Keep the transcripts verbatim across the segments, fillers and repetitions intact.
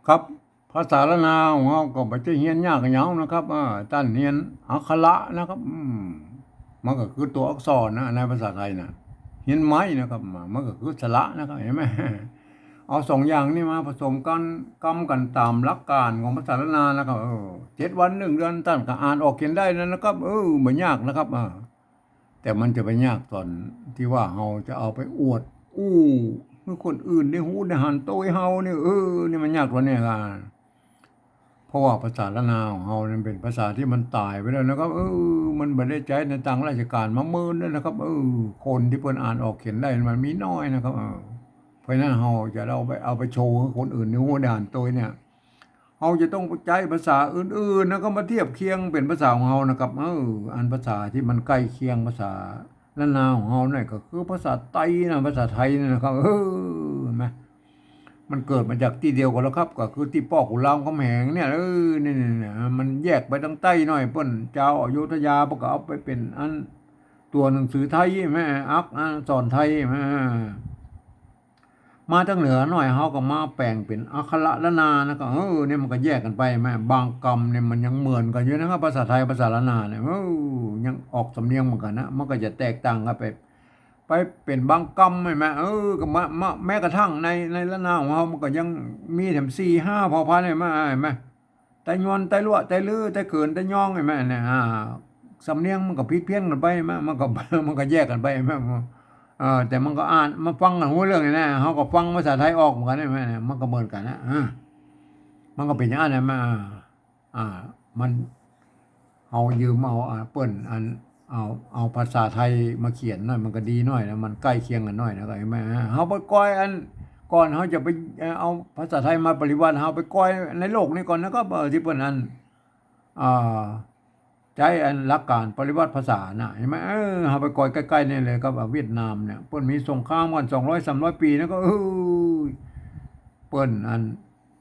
ครับ ภาษาล้านนาของเฮาก็บ่ใจ้เฮียนยากหยังนะครับ เออ ต้านเฮียนอักขระนะครับ อืม มันก็คือตั๋วอักษรนะ ในภาษาไทยน่ะ เฮียนไม้นะครับ มันก็คือสระนะครับ หันก่อ เอาสองอย่างนี้มาผสมกั๋น กำกั๋นต๋ามหลักก๋านของภาษาล้านนานะครับ เออ เจ็ดวันหนึ่งเดือนต้านก็อ่านออกเขียนได้แล้วนะครับ เออ บ่ยากนะครับ เออ แต่มันจะไปยากต๋อนตี้ว่าเฮาจะเอาไปอวดอู้หื้อคนอื่นได้ฮู้ได้หันโตยเฮานี่ เออ นี่มันยากต๋อนนี้ครับ เพราะว่าภาษาล้านนาของเฮานี่เป๋นภาษาตี้มันต๋ายไปแล้วนะครับ เออ มันบ่ได้ใจ๊ในตางราชก๋านมาเมินแล้วนะครับ เออ คนตี้เปิ้นอ่านออกเขียนได้มันมีน้อยนะครับ เออ เพราะฉะนั้นเฮาจะเอาไป เอาไปโชว์หื้อคนอื่นได้ฮู้ได้หันโตยเนี่ย เฮาจะต้องใจ๊ภาษาอื่นๆ นะ เข้ามาเทียบเคียงเป๋นภาษาของเฮานะครับ เออ อันภาษาตี้มันใก้เคียงภาษาล้านนาของเฮาเนี่ยก็คือภาษาไตนะ ภาษาไทยนี่นะครับ เออ หันก่อ มันเกิดมาจากตี้เดียวกั๋นแล้วครับ ก็คือตี้ป้อขุนรามคำแหงเนี่ย เออ นี่ๆๆ มันแยกไปตางใต้หน่อย เปิ้นจาวอโยธยาเปิ้นก็เอาไปเป๋นอันตั๋วหนังสือไทยหันก่อ อักษรไทยหันก่อ มาตางเหนือหน่อย เฮาก็มาแป๋งเป๋นอักขระล้านนานะ ก็ เออ เนี่ยมันก็แยกกั๋นไปหันก่อ บางกำเนี่ยมันยังเหมือนกั๋นอยู่นะครับ ภาษาไทย ภาษาล้านนาเนี่ย เออ ยังออกสำเนียงเหมือนกั๋นนะ มันก็จะแตกต่างกั๋นไป ไปเป๋นบางกำหันก่อ เออ ก็มา มา แม้กระทั่งใน ในล้านนาของเฮามันก็ยังมีแถมสี่ห้าเผ่าพันธุ์หันก่อ หันก่อ ไตยวน ไตลัว ไตลือ ไตเขิน ไตยอง หันก่อ เนี่ย อ่า สำเนียงมันก็ผิดเพี้ยนกั๋นไปหันก่อ มันก็ มันก็แยกกั๋นไปหันก่อ เออ แต่มันก็อ่าน มาฟังกั๋นฮู้เรื่องนี่นะ เฮาก็ฟังภาษาไทยออกเหมือนกั๋นหันก่อ มันก็เหมือนกั๋นนะ อ่า มันก็เป๋นอย่างนั้นหันก่อ อ่า อ่า มัน เฮายืมเอา อ่า เปิ้นอัน เอา เอาภาษาไทยมาเขียนหน่อย มันก็ดีหน่อยนะ มันใก้เคียงกั๋นหน่อยนะ ก็หันก่อ เฮาไปก้อยอัน ก่อนเฮาจะไป เอ่อ เอาภาษาไทยมาปริวัติ เฮาไปก้อยในโลกนี้ก่อนนะครับ เออ ตี้เปิ้นอัน อ่า ใจ๊อันหลักก๋านปริวัติภาษาน่ะ หันก่อ เออ เฮาไปก้อยใก้ๆ นี่เลยครับ เวียดนามเนี่ย เปิ้นมีสงครามกั๋นสองร้อยสามร้อยปี๋นะ ก็ เออ เปิ้นอัน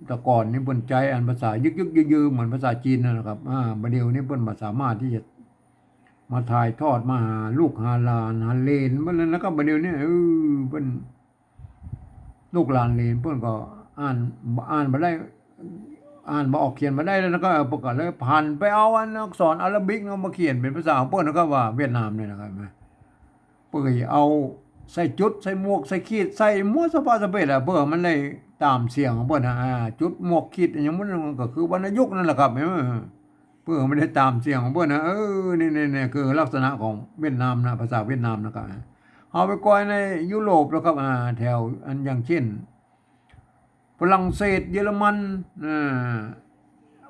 แต่ก่อนนี่เปิ้นใจ๊อันภาษายึกๆ ยือๆ เหมือนภาษาจีนนั่นแหละครับ อ่า บ่าเดี่ยวนี้เปิ้นบ่สามารถตี้จะมาถ่ายทอดมาหาลูกหาหลานหาเหลนเปิ้นแล้วนะครับ บ่าเดี่ยวนี้ เออ เปิ้น ลูกหลานเหลนเปิ้นก็อ่าน อ่านบ่ได้ อ่านบ่ออกเขียนบ่ได้แล้วนะครับ เปิ้นก็เลยหันไปเอาอันอักษรอาราบิกเนาะ มาเขียนเป๋นภาษาของเปิ้นนะครับ ว่าเวียดนามเนี่ยนะครับ เปิ้นก็เอาใส่จุด ใส่หมวก ใส่ขีด ใส่หมดสะพะสะเพ็ดอะ เปิ้นมันได้ต๋ามเสียงของเปิ้นนะ อ่า จุด หมวก ขีด อะหยังมันก็คือวรรณยุกต์นั่นแหละครับ เออ เปิ้นมันได้ต๋ามเสียงของเปิ้นนะ เออ นี่ๆๆ คือลักษณะของเวียดนามนะ ภาษาเวียดนามนะครับ เฮาไปก้อยในยุโรปแล้วครับ อ่า แถวอันอย่างเช่น ฝรั่งเศส เยอรมัน อ่า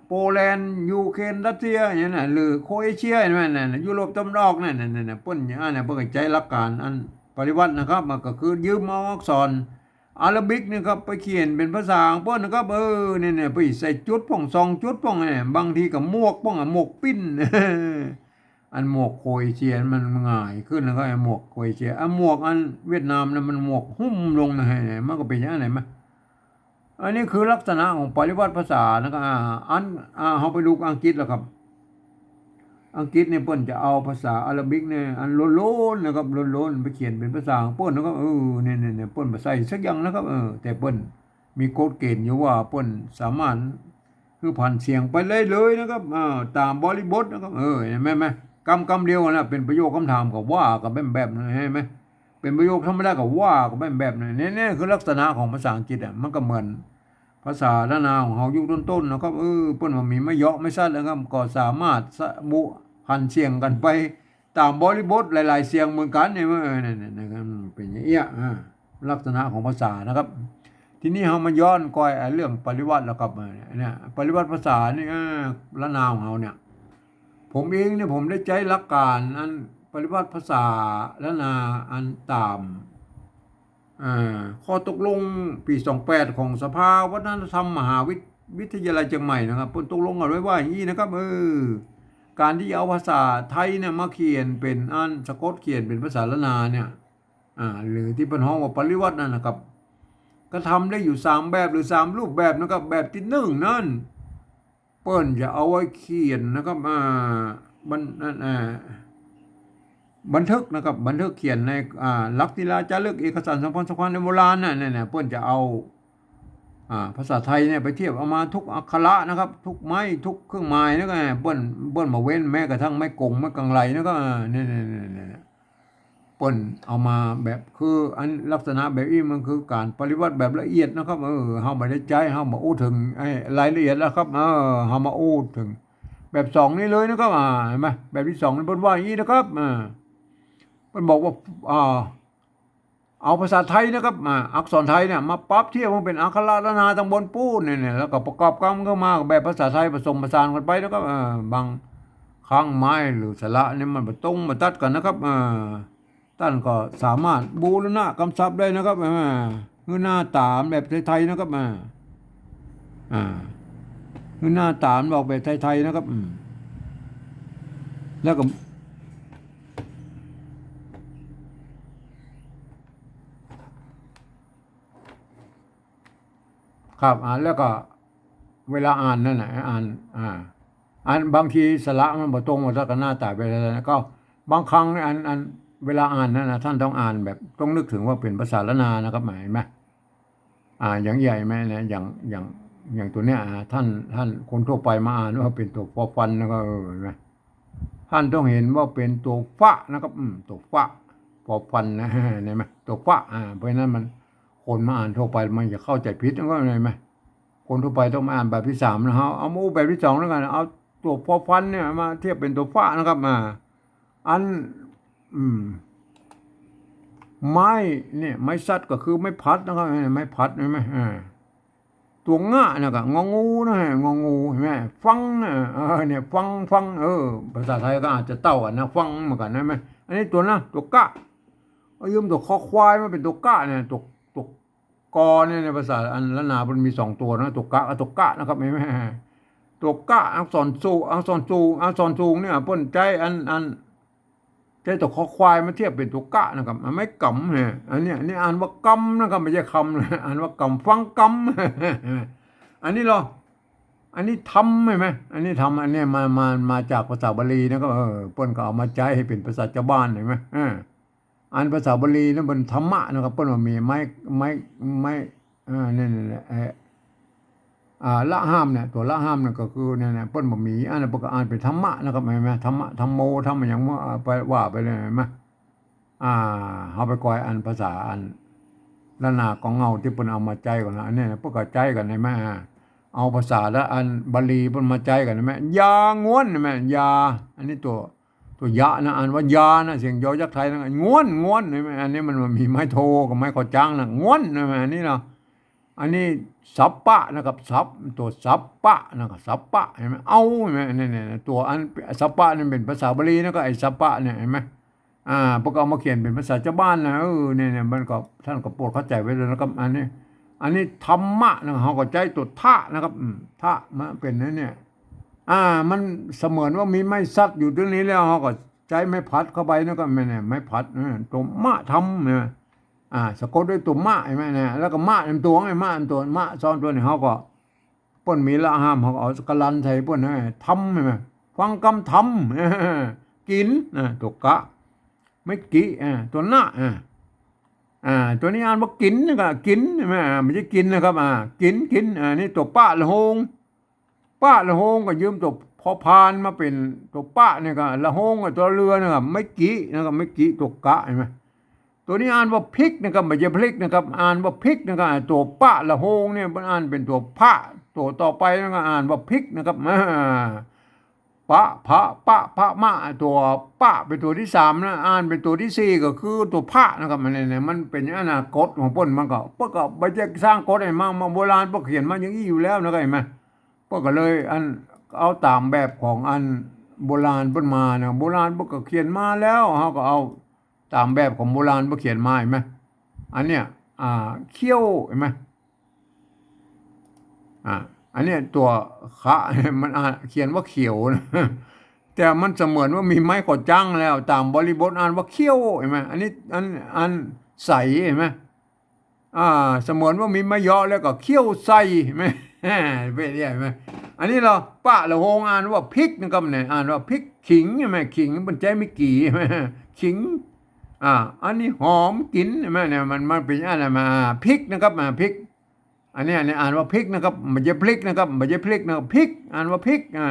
โปแลนด์ ยูเครน รัสเซีย อย่างนั้นน่ะ หรือโครเอเชีย หันก่อ นั่นน่ะ ยุโรปตะวันออกนั่นน่ะ นั่นน่ะ เปิ้นอย่างนั้นน่ะ เปิ้นก็ใจ๊หลักก๋านอันปริวัตินะครับ มันก็คือยืมเอาอักษรอาราบิกนี่ครับ ไปเขียนเป๋นภาษาของเปิ้นนะครับ เออ เนี่ยๆ ไปใส่จุดพ่อง สองจุดพ่อง เนี่ย บางทีก็หมวกพ่องอะ หมวกปิ้น อันหมวกโครเอเชียมันหงายขึ้นแล้วก็ไอ้หมวกโครเอเชีย อันหมวกอันเวียดนามน่ะมันหมวกหุ้มลงนะ หันก่อ มันก็เป๋นอย่างนั้นหันก่อ อันนี้คือลักษณะของปริวัติภาษานะครับ อ่า อัน อ่า เฮาไปดูอังกฤษแล้วครับ อังกฤษเนี่ยเปิ้นจะเอาภาษาอาราบิกเนี่ยอันโล้นๆ นะครับ โล้นๆ ไปเขียนเป๋นภาษาของเปิ้นนะครับ เออ เนี่ยๆๆ เปิ้นบ่ใส่สักอย่างนะครับ เออ แต่เปิ้น มีกฎเกณฑ์อยู่ว่าเปิ้นสามารถหื้อผันเสียงไปได้เลยนะครับ อ่า ต๋ามบริบทนะครับ เออ หันก่อ กำ กำเดียวนะ เป๋นประโยคกำถามก็ว่ากั๋นแบบๆ นั้น หันก่อ เป๋นประโยคธรรมดาก็ว่ากั๋นแบบๆ นั้น เนี่ยๆ คือลักษณะของภาษาอังกฤษอะ มันก็เหมือนภาษาล้านนาของเฮายุคต้นๆ นะครับ เออ เปิ้นบ่มีไม้เหยาะไม้ซัดนะครับ ก็สามารถสะ บุ ผันเสียงกั๋นไป ต๋ามบริบทหลายๆ เสียงเหมือนกั๋นเนี่ย เออ นั่นๆ นะครับ เป๋นอย่างเอี้ย อ่า ลักษณะของภาษานะครับ ทีนี้เฮามาย้อนก้อย อ่า เรื่องปริวัติแล้วครับ เออ เนี่ย ปริวัติภาษานี่ เออ ล้านนาของเฮาเนี่ย ผมเองเนี่ยผมได้ใจ๊หลักก๋านอันปริวัติภาษาล้านนาอันต๋าม อ่า ข้อตกลงปี๋สองแปดของสภาวัฒนธรรมมหาวิท- วิทยาลัยเจียงใหม่นะครับ เปิ้นตกลงกั๋นไว้ว่าอย่างนี้นะครับ เออ ก๋านตี้จะเอาภาษาไทยเนี่ยมาเขียนเป๋นอันสะกดเขียนเป๋นภาษาล้านนาเนี่ย อ่า หรือตี้เปิ้นฮ้องว่าปริวัตินั่นนะครับ ก็ทำได้อยู่สามแบบหรือสามรูปแบบนะครับ แบบตี้นึ่งนั้น เปิ้นจะเอาไว้เขียนนะครับ อ่า บัน- นั่น อ่า บันทึกนะครับ บันทึกเขียนใน อ่า หลักศิลาจารึก เอกสารสำคัญสำคัญในโบราณน่ะ เนี่ยๆ เปิ้นจะเอา อ่า ภาษาไทยเนี่ยไปเทียบเอามาทุกอักขระนะครับ ทุกไม้ ทุกเครื่องหมายนะ ก็เปิ้น เปิ้นบ่เว้นแม้กระทั่งไม้กง ไม้กังไรนะ ก็ อ่า เนี่ย เนี่ย เนี่ย เนี่ย เปิ้นเอามาแบบ คืออันลักษณะแบบอี้มันคือก๋านปริวัติแบบละเอียดนะครับ เออ เฮาบ่ได้ใจ๊ เฮามาอู้เถิงไอ้รายละเอียดแล้วครับ เออ เฮามาอู้เถิงแบบสองนี้เลยนะครับ อ่า หันก่อ แบบตี้สองนี่เปิ้นว่าอย่างอี้นะครับ อ่า เปิ้นบอกว่า อ่า เอาภาษาไทยนะครับ อ่า อักษรไทยเนี่ยมาปรับเทียบมันเป๋นอักขระล้านนาตังบนปู๊นเนี่ย เนี่ย แล้วก็ประกอบกำเข้ามาแบบภาษาไทยผสมผสานกั๋นไปนะครับ เออ บางครั้งไม้หรือสระเนี่ยมันบ่ตรงบ่ตัดกั๋นนะครับ เออ ต้านก็สามารถบูรณะกำศัพท์ได้นะครับ เออ หื้อหน้าต๋ามแบบไทยๆ นะครับ อ่า อ่า หื้อหน้าต๋ามออกแบบไทยๆ นะครับ อืม แล้วก็ ครับ อ่า แล้วก็เวลาอ่านนั่นน่ะ อ่าน อ่า อันบางทีสระมันบ่ตรง มันก็หน้าต๋ามไปแล้วนะ ก็บางครั้งอัน อันเวลาอ่านนั่นน่ะ ท่านต้องอ่านแบบ ต้องนึกถึงว่าเป๋นภาษาล้านนานะครับ หมาย หันก่อ อ่า อย่างใหญ่ไหมเนี่ย อย่าง อย่าง อย่างตั๋วเนี้ย อ่า ท่าน ท่านคนทั่วไปมาอ่านว่าเป๋นตั๋วฟอฟัน แล้วก็ เออ หันก่อ ท่านต้องหันว่าเป๋นตั๋วฟะนะครับ อืม ตั๋วฟะ ฟอฟันนะ หันก่อ ตั๋วฟะ อ่า เพราะฉะนั้นมัน คนมาอ่านทั่วไปมันจะเข้าใจ๋ผิด หันก่อ หันก่อ คนทั่วไปต้องมาอ่านแบบตี้สามนะ เฮาเอามาอู้แบบตี้สองแล้วกั๋น เอาตั๋วฟอฟันเนี่ยมาเทียบเป๋นตั๋วฟะนะครับ อ่า อัน อืม ไม้เนี่ย ไม้สัตว์ก็คือไม้พัดนะครับ ไม้พัด หันก่อ อ่า ตั๋วงะเนี่ยก็ งองูนะ งองู หันก่อ ฟังนะ เออ เนี่ย ฟัง ฟัง เออ ภาษาไทยก็อาจจะเต้ากั๋นนะ ฟังเหมือนกั๋น หันก่อ อันนี้ตั๋วนะ ตั๋วกะ เอายืมตั๋วคอควายมาเป๋นตั๋วกะเนี่ย ตั๋ว ตั๋วกอเนี่ย ในภาษาอันล้านนามันมีสองตั๋วนะ ตั๋วกะกับตั๋วกะนะครับ หันก่อ ตั๋วกะ อักษรสูง อักษรสูง อักษรสูงเนี่ย เปิ้นใจ๊อัน อัน ใจ๊ตั๋วคอควายมาเทียบเป๋นตั๋วกะนะครับ มันไม่กำ หันก่อ อันเนี้ย อันนี้อ่านว่ากำนะครับ ไม่ใช่คำนะ อ่านว่ากำ ฟังกำ อันนี้เหรอ อันนี้ธรรม หันก่อ อันนี้ธรรม อันเนี้ยมา มา มาจากภาษาบาลีนะครับ เออ เปิ้นก็เอามาใจ๊หื้อเป๋นภาษาจาวบ้าน หันก่อ เออ อันภาษาบาลีนั้นเป๋นธรรมะนะครับ เปิ้นว่ามีไม้ ไม้ ไม้ อ่า นี่ นี่แหละ เอ่อ อ่า ละห้ามเนี่ย ตั๋วละห้ามเนี่ยก็คือเนี่ย เนี่ย เปิ้นบ่มี อันนั้นเปิ้นก็อ่านเป๋นธรรมะนะครับ หันก่อ ธรรมะ ธัมโม ธัมมะหยังว่า อ่า ไป ว่าไปเลย หันก่อ อ่า เฮาไปกอยอันภาษาอันล้านนาของเฮาตี้เปิ้นเอามาใจ๊กั๋นนะ อันเนี้ยนะ เปิ้นก็ใจ๊กั๋น หันก่อ อ่า เอาภาษาละอันบาลีเปิ้นมาใจ๊กั๋น หันก่อ ยาง้วน หันก่อ ยา อันนี้ตั๋ว ตั๋วยะนะ อ่านว่ายานะ เสียงยอยักษ์ไทยนะ ง้วน ง้วน หันก่อ อันนี้มัน มันมีไม้โทกับไม้ขอจ๊างนะ ง้วน หันก่อ อันนี้เนาะ อันนี้สัปปะนะครับ สัป ตั๋วสัปปะนะครับ สัปปะ หันก่อ เอา หันก่อ เนี่ย เนี่ย ตั๋วอันสัปปะนี่เป๋นภาษาบาลีนะ ก็ไอ้สัปปะเนี่ย หันก่อ อ่า เปิ้นก็เอามาเขียนเป๋นภาษาจาวบ้านนะ เออ เนี่ย เนี่ย มันก็ ท่านก็โปรดเข้าใจ๋ไว้ด้วยนะครับ อันนี้ อันนี้ธรรมะนะ เฮาก็ใจ๊ตั๋วทะนะครับ อืม ทะมาเป๋นอันเนี่ย อ่า มันเสมือนว่ามีไม้สัตว์อยู่ตรงนี้แล้ว เฮาก็ใจ๊ไม้พัดเข้าไปนะ ก็ไม่ เนี่ย ไม้พัด เออ ตั๋วมะธรรมเนี่ย อ่า สะกดด้วยตั๋วมะ หันก่อ เนี่ย แล้วก็มะนำตั๋วไง มะนำตั๋ว มะซ้อนตั๋วนี่ เฮาก็ เปิ้นมีละห้าม เฮาก็เอากะลันใส่เปิ้นนะ ธรรม หันก่อ ฟังกำธรรม กิ๋น อ่า ตั๋วกะ ไม่กิ อ่า ตั๋วนะ อ่า อ่า ตั๋วนี้อ่านว่ากิ๋นนะ ก็กิ๋น หันก่อ อ่า ไม่ใช่กินนะครับ อ่า กิ๋น กิ๋น อ่า นี่ตั๋วปะละโฮง ปะละโฮงก็ยืมตั๋วพอพานมาเป๋นตั๋วปะเนี่ย ก็ละโฮงกับตั๋วเรือนะครับ ไม่กินะครับ ไม่กิ ตั๋วกะ หันก่อ ตั๋วนี้อ่านว่าพริกนะครับ ไม่ใช่พลิกนะครับ อ่านว่าพริกนะครับ ตั๋วปะละโฮงเนี่ยมันอ่านเป๋นตั๋วพะ ตั๋วต่อไปนั่นก็อ่านว่าพริกนะครับ อ่า ปะ พะ ปะ พะ มะ ตั๋วปะเป๋นตั๋วตี้สามนะ อ่านเป๋นตั๋วตี้สี่ก็คือตั๋วพะนะครับ มันเนี่ย มันเป๋นอนาคตของเปิ้น มันก็ เปิ้นก็บ่ได้สร้างกฎให้มา มาโบราณเปิ้นเขียนมาอย่างอี้อยู่แล้วนะ หันก่อ หันก่อ เปิ้นก็เลยอัน เอาต๋ามแบบของอันโบราณเปิ้นมานะ โบราณเปิ้นก็เขียนมาแล้ว เฮาก็เอาต๋ามแบบของโบราณเปิ้นเขียนมา หันก่อ อันเนี้ย อ่า เขี้ยว หันก่อ อ่า อันเนี้ยตั๋วคะ มันอ่าน เขียนว่าเขียวนะ แต่มันเสมือนว่ามีไม้ขอจ๊างแล้ว ต๋ามบริบทอ่านว่าเขี้ยว หันก่อ อันนี้ อัน อันใส หันก่อ อ่า เสมือนว่ามีไม้เยาะแล้วก็เขี้ยวใส่ หันก่อ เป๋นอย่างนี้ หันก่อ อันนี้ลอ ปะละโฮงอ่านว่าพริกนะครับเนี่ย อ่านว่าพริกขิง หันก่อ ขิงมันใจ๊ไม่กี่ หันก่อ ขิง อ่า อันนี้หอมกิ๋น หันก่อ เนี่ย มัน มันเป๋นอันนั้นมา พริกนะครับ อ่า พริก อันนี้ อันนี้อ่านว่าพริกนะครับ บ่ใจ้พลิกนะครับ บ่ใจ้พลิกนะครับ พริก อ่านว่าพริก อ่า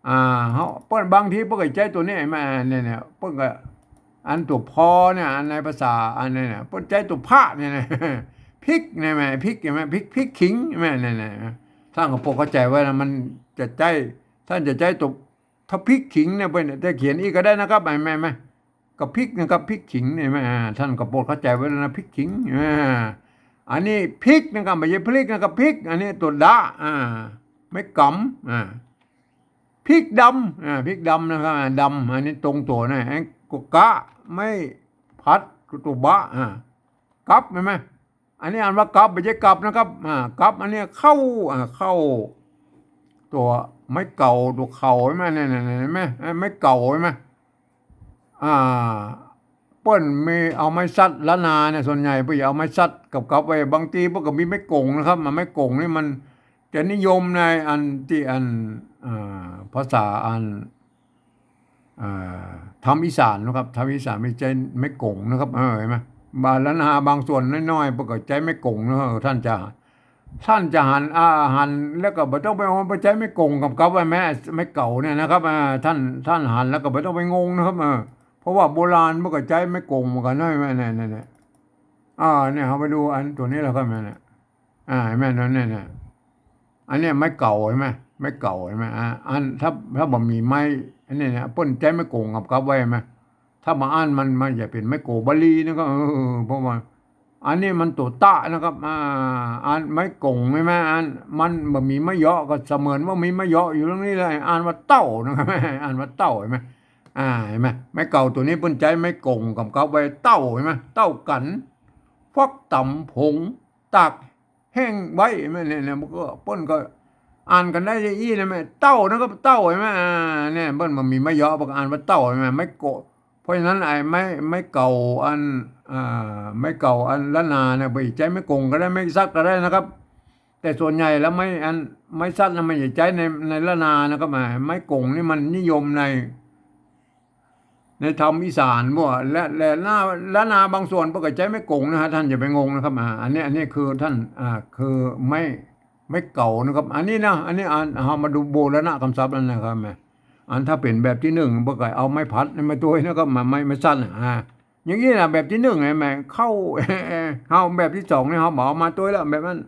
อ่า เฮา เปิ้นบางทีเปิ้นก็ใจ๊ตั๋วนี้ แม่น เนี่ย เนี่ย เปิ้นก็ อันตั๋ว พอ เนี่ย อันในภาษา อันนี้เนี่ย เปิ้นใจ๊ตั๋ว พะ เนี่ยนะ พริก เนี่ยแม่ พริก เห็นไหม พริก พริกขิง แม่น เนี่ย เนี่ย ต้านก็โปรดเข้าใจ๋ไว้นะ มันจะใจ๊ ต้านจะใจ๊ตั๋ว ถ้าพริกขิงเนี่ย เปิ้นจะเขียนอี้ก็ได้นะครับ แม่น แม่น ก็พริกนะครับ พริกขิงเนี่ย แม่น อ่า ต้านก็โปรดเข้าใจ๋ไว้แล้วนะ พริกขิง อ่า อันนี้พริกนะครับ บ่ใจ้พลิกนะครับ พริก อันนี้ตั๋วดะ อ่า ไม้ก๋ำ อ่า พริกดำ อ่า พริกดำนะครับ อ่า ดำ อันนี้ตรงตั๋วนะ ไอ้กะ ไม้ผัด ตั๋วบะ อ่า กับ เห็นไหม อันนี้อ่านว่ากับ บ่ใจ้กับนะครับ อ่า กับ อันนี้เข้า อ่า เข้า ตั๋วไม้เก่า ตั๋วเข่า เห็นไหม เนี่ย เนี่ย เนี่ย เห็นไหม ไม้เก่า เห็นไหม อ่า เปิ้นมีเอาไม้สัตว์ละนาเนี่ย ส่วนใหญ่เปิ้นจะเอาไม้สัตว์กับกับไว้ บางทีเปิ้นก็มีไม้ก๋งนะครับ อ่า ไม้ก๋งนี่มันจะนิยมในอันตี้อัน อ่า ภาษาอัน อ่า ธรรมอีสานนะครับ ธรรมอีสานบ่ใจ้ไม้ก๋งนะครับ เออ เห็นไหม บางละนาบางส่วนน้อยๆ เปิ้นก็ใจ๊ไม้ก๋งนะครับ ต้านจะ ต้านจะหัน อ่า หันแล้วก็บ่ต้องไปเอาไปใจ๊ไม้ก๋งกับกับไว้แม่ ไม้เก่าเนี่ยนะครับ อ่า ต้าน ต้านหันแล้วก็บ่ต้องไปงงนะครับ เออ เพราะว่าโบราณเปิ้นก็ใจ๊ไม้ก๋งเหมือนกั๋นนะ แม่น เนี่ย เนี่ย เนี่ย อ่า เนี่ย เฮาไปดูอันตั๋วนี้แล้วครับ แม่น เนี่ย อ่า แม่น เนี่ย เนี่ย อันเนี้ยไม้เก่า เห็นไหม ไม้เก่า เห็นไหม อ่า อัน ถ้า ถ้าบ่มีไม้ อันนี้เนี่ย เปิ้นใจ๊ไม้ก๋งกับกับไว้ เห็นไหม ถ้าบ่อั้นมัน มันจะเป๋นไม้โกบาลีนะครับ เออ เพราะว่า อันนี้มันตั๋วตะนะครับ อ่า อันไม้ก๋ง เห็นไหม อันมันบ่มีไม้เหยาะ ก็เสมือนว่ามีไม้เหยาะอยู่ตรงนี้เลย อ่านว่าเต้านะครับ อ่านว่าเต้า เห็นไหม อ่า เห็นไหม ไม้เก่าตั๋วนี้เปิ้นใจ๊ไม้ก๋งกับกับไว้ เต้า เห็นไหม เต้ากั๋น ฟักต๋ำผง ตากแห้งไว้ เห็นไหม เนี่ย เนี่ย มันก็ เปิ้นก็อ่านกั๋นได้อี้นะแม่ เต้านะครับ เต้า เห็นไหม อ่า เนี่ย เปิ้นบ่มีไม้เหยาะ เปิ้นก็อ่านว่าเต้า เห็นไหม ไม้โก เพราะฉะนั้นไอ้ไม้ ไม้เก่าอัน อ่า ไม้เก่าอันละนาเนี่ย ไปใจ๊ไม้ก๋งก็ได้ ไม้สัตว์ก็ได้นะครับ แต่ส่วนใหญ่แล้วไม้อัน ไม้สัตว์น่ะมันจะใจ๊ใน ในละนานะครับ อ่า ไม้ก๋งนี่มันนิยมใน ในธรรมอีสานบ่ และ และละนา ละนาบางส่วนเปิ้นก็ใจ๊ไม้ก๋งนะฮะ ต้านอย่าไปงงนะครับ อ่า อันนี้ อันนี้คือต้าน อ่า คือไม้ ไม้เก่านะครับ อันนี้นะ อันนี้อัน เฮามาดูโบราณกำศัพท์นั่นนะครับ แม่ อันถ้าเป๋นแบบตี้นึ่ง เปิ้นก็เอาไม้ผัดนี่มาตวยนะครับ มา ไม้ ไม้สัตว์น่ะ อ่า อย่างอี้นะ แบบตี้นึ่งไง แม่ เข้า เฮาแบบตี้สองนี่ เฮาบ่เอามาตวยแล้ว แบบนั้น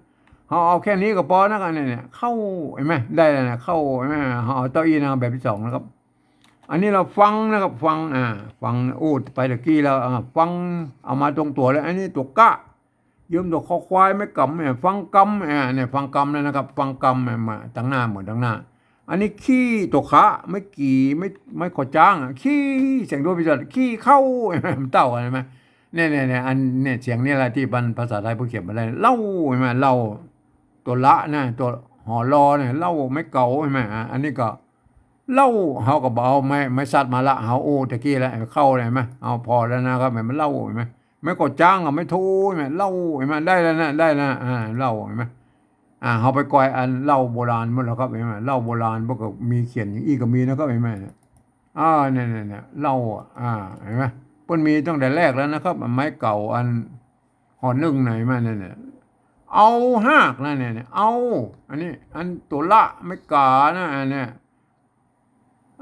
เฮาเอาแค่นี้ก็ปอนะ อันนี้เนี่ย เข้า เห็นไหม ได้แล้วนะ เข้า เห็นไหม เฮาเอาเต้าอี้นะ แบบตี้สองนะครับ อันนี้ลาวฟังนะครับ ฟัง อ่า ฟัง อู้ ไปตะกี้แล้ว อ่า ฟัง เอามาตรงตั๋วแล้ว อันนี้ตั๋วกะ ยืมตั๋วคอควาย ไม้ก๋ำเนี่ย ฟังกำ อ่า เนี่ย ฟังกำแล้วนะครับ ฟังกำเนี่ย มาตังหน้า เหมือนตังหน้า อันนี้ขี้ ตั๋วขะ ไม้กี่ ไม้ ไม้ขอจ๊าง อ่ะ ขี้ เสียงดัวพิเศษ ขี้เข้า มันเต้า เห็นไหม เนี่ย เนี่ย เนี่ย อัน เนี่ย เสียงนี่แหละตี้มันภาษาไทยเปิ้นเขียนมาได้ เล่า เห็นไหม เล่า ตั๋วละนะ ตั๋ว หอ ลอ เนี่ย เล่า ไม้เก่า เห็นไหม อ่า อันนี้ก็ เล่า เฮาก็บ่เอาไม้ ไม้สัตว์มาละ เฮาอู้ตะกี้แล้ว เข้าเลย เห็นไหม เอาพอแล้วนะครับ มันเล่า เห็นไหม ไม้ขอจ๊างกับไม้โท เห็นไหม เล่า เห็นไหม ได้แล้วนะ ได้แล้วนะ อ่า เล่า เห็นไหม อ่า เฮาไปก้อยอันเล่าโบราณหมดแล้วครับ เห็นไหม เล่าโบราณเปิ้นก็มีเขียนอย่างอี้ก็มีนะครับ เห็นไหม อ่า เนี่ย เนี่ย เนี่ย เล่า อ่า เห็นไหม เปิ้นมีตั้งแต่แรกแล้วนะครับ ไม้เก่าอัน หอนึ่งไหนมาเนี่ย เนี่ย เอาฮากนะ เนี่ย เนี่ย เอา อันนี้ อันตั๋วละ ไม้ก๋านะ อันเนี้ย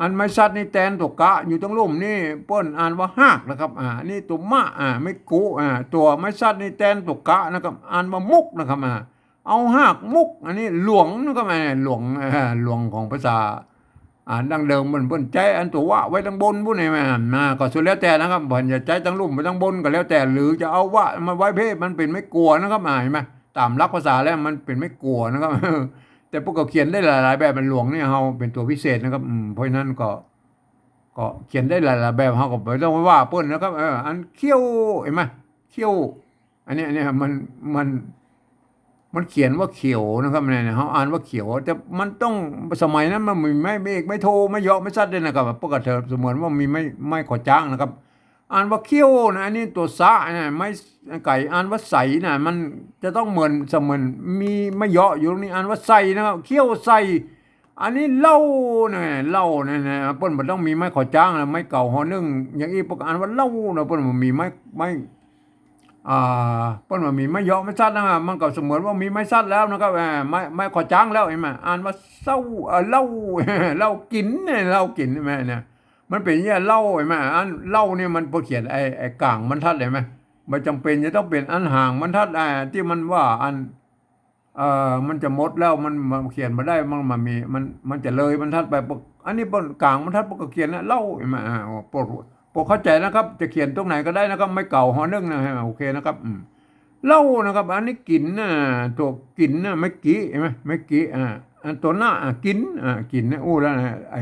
อันไม้สัตว์นี่แตนตั๋วกะ อยู่ตังลุ่มนี่ เปิ้นอ่านว่าฮากนะครับ อ่า อันนี้ตั๋วมะ อ่า ไม้กุ อ่า ตั๋วไม้สัตว์นี่แตนตั๋วกะนะครับ อ่านว่ามุกนะครับ อ่า เอาฮากมุก อันนี้หลวงนะครับ อ่า หลวง อ่า หลวงของภาษา อ่า ดั้งเดิมเปิ้น เปิ้นใจ๊อันตั๋ววะไว้ตังบนปู้น เห็นไหม อ่า ก็สุดแล้วแต่นะครับ เปิ้นจะใจ๊ตังลุ่มไปตังบนก็แล้วแต่ หรือจะเอาวะมาไว้เพ่ มันเป๋นไม้กั๋วนะครับ อ่า เห็นไหม ต๋ามหลักภาษาแล้วมันเป๋นไม้กั๋วนะครับ แต่เปิ้นก็เขียนได้หลายๆ แบบ มันหลวงนี่ เฮาเป๋นตั๋วพิเศษนะครับ อืม เพราะฉะนั้นก็ ก็เขียนได้หลายๆ แบบ เฮาก็บ่ต้องไปว่าเปิ้นนะครับ เออ อันเขี้ยว เห็นไหม เขี้ยว อันนี้ อันนี้มัน มัน มันเขียนว่าเขียวนะครับ เนี่ย เฮาอ่านว่าเขียว แต่มันต้อง สมัยนั้นมันมีไม้เอก ไม้โท ไม้เหยาะ ไม้สัตว์ด้วยนะครับ เปิ้นก็เสมือนว่ามีไม้ ไม้ขอจ๊างนะครับ อ่านว่าเขี้ยวนะ อันนี้ตั๋วสะนะ ไม้ไก่ อ่านว่าใสนะ มันจะต้องเหมือน เสมือนมีไม้เหยาะอยู่ตรงนี้ อ่านว่าใสนะครับ เขี้ยวใส อันนี้เล่านะ เล่านะ นะ เปิ้นบ่ต้องมีไม้ขอจ๊างนะ ไม้เก่าหอนึ่ง อย่างอี้เปิ้นก็อ่านว่าเล่านะ เปิ้นบ่มีไม้ ไม้ อ่า เปิ้นว่ามีไม้เหยาะไม้ซัดนะ มันก็เสมือนว่ามีไม้ซัดแล้วนะครับ เอ่อ ไม้ ไม้ขอจ๊างแล้ว หันก่อ อ่านว่าเศร้า เอ่อ เหล้า เหล้ากิ๋นเนี่ย เหล้ากิ๋น หันก่อ เนี่ย มันเป๋นอย่างเงี้ย เหล้า หันก่อ อันเหล้าเนี่ยมันปอเขียนไอ้ ไอ้ก๋างบรรทัด หันก่อ บ่จำเป๋นจะต้องเป๋นอันห่างบรรทัด อ่า ตี้มันว่าอัน เอ่อ มันจะหมดแล้ว มัน มันเขียนบ่ได้ มัน มันมี มัน มันจะเลยบรรทัดไป ปก อันนี้เปิ้นก๋างบรรทัดเปิ้นก็เขียนนะ เหล้า หันก่อ อ่า ปอ ปอเข้าใจ๋นะครับ จะเขียนตรงไหนก็ได้นะครับ ไม้เก๋า หอนึ่ง นะฮะ โอเคนะครับ อืม เหล้านะครับ อันนี้กิ๋นนะ ตั๋วกิ๋นนะ ไม้กิ หันก่อ ไม้กิ อ่า อันตั๋วหน้า อ่า กิ๋น อ่า กิ๋นนะ อู้แล้วนะ ไอ้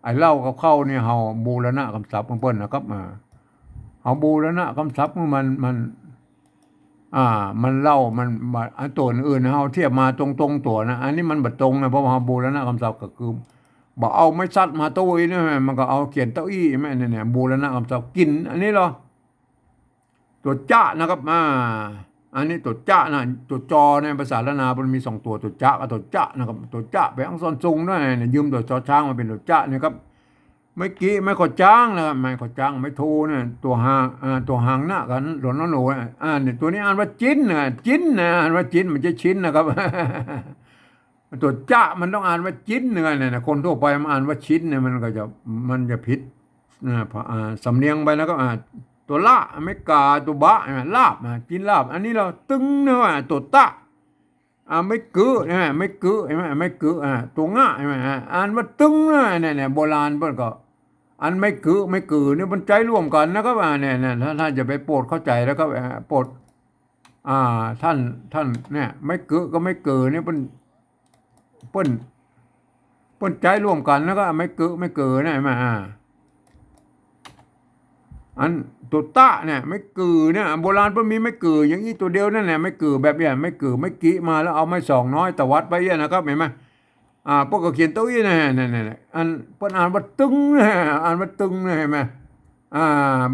ไอ้เหล้ากับเข้าเนี่ย เฮาบูรณะกำศัพท์ของเปิ้นนะครับ อ่า เฮาบูรณะกำศัพท์ของมัน มัน อ่า มันเหล้า มัน มัน อันตั๋วอื่นๆ เฮาเทียบมาตรงๆ ตั๋วนะ อันนี้มันบ่ตรงนะ เพราะว่าเฮาบูรณะกำศัพท์ก็คือ บ่เอาไม้ซัดมาตู้อี้นะ มันก็เอาเขียนเต้าอี้ หันก่อ เนี่ย เนี่ย บูรณะกำศัพท์ กิ๋น อันนี้เหรอ ตั๋วจะนะครับ อ่า อันนี้ตั๋วจะนะ ตั๋วจอในภาษาล้านนามันมีสองตั๋ว ตั๋วจะกับตั๋วจะนะครับ ตั๋วจะไปอักษรสูงด้วยนะ ยืมตั๋วชอช้างมาเป๋นตั๋วจะนะครับ ไม้กิ ไม้ขอจ๊างนะครับ ไม้ขอจ๊าง ไม้โทนะ ตั๋วหาง อ่า ตั๋วหางนะกับตั๋วนอหนูนะ อ่า เนี่ย ตั๋วนี้อ่านว่าจิ๊นนะ จิ๊นนะ อ่านว่าจิ๊น บ่ใจ้ชิ้นนะครับ ตั๋วจะมันต้องอ่านว่าจิ๊นนะ เนี่ยนะ คนทั่วไปมันอ่านว่าชิ้นเนี่ย มันก็จะ มันจะผิดนะ อ่า สำเนียงไปนะครับ อ่า ตั๋วละ ไม้ก๋า ตั๋วบะ หันก่อ ลาบ อ่า จิ๊นลาบ อันนี้เหรอ ตึงนะ ตั๋วตะ อ่า ไม้กึ หันก่อ ไม้กึ หันก่อ ไม้กึ อ่า ตั๋วงะ หันก่อ อ่า อ่านว่าตึงนะ เนี่ย เนี่ย โบราณเปิ้นก็ อันไม้กึ ไม้กึเนี่ยมันใจ๊ร่วมกั๋นนะครับ อ่า เนี่ย เนี่ย ถ้า ถ้าจะไปโปรดเข้าใจ๋นะครับ อ่า โปรด อ่า ท่าน ท่าน เนี่ย ไม้กึกับไม้กึเนี่ยเปิ้น เปิ้น เปิ้นใจ๊ร่วมกั๋นนะครับ ไม้กึ ไม้กึเนี่ย หันก่อ อ่า อันตั๋วตะเนี่ย ไม้กึเนี่ย โบราณเปิ้นมีไม้กึอย่างอี้ตั๋วเดียวนั่นแหละ ไม้กึแบบเนี้ย ไม้กึ ไม้กิมาแล้วเอาไม้สองน้อยตวัดไปเอี้ยนะครับ หันก่อ อ่า เปิ้นก็เขียนเต้าอี้นะ เนี่ย เนี่ย เนี่ย อันเปิ้นอ่านว่าตึงนะ อ่านว่าตึงนะ หันก่อ อ่า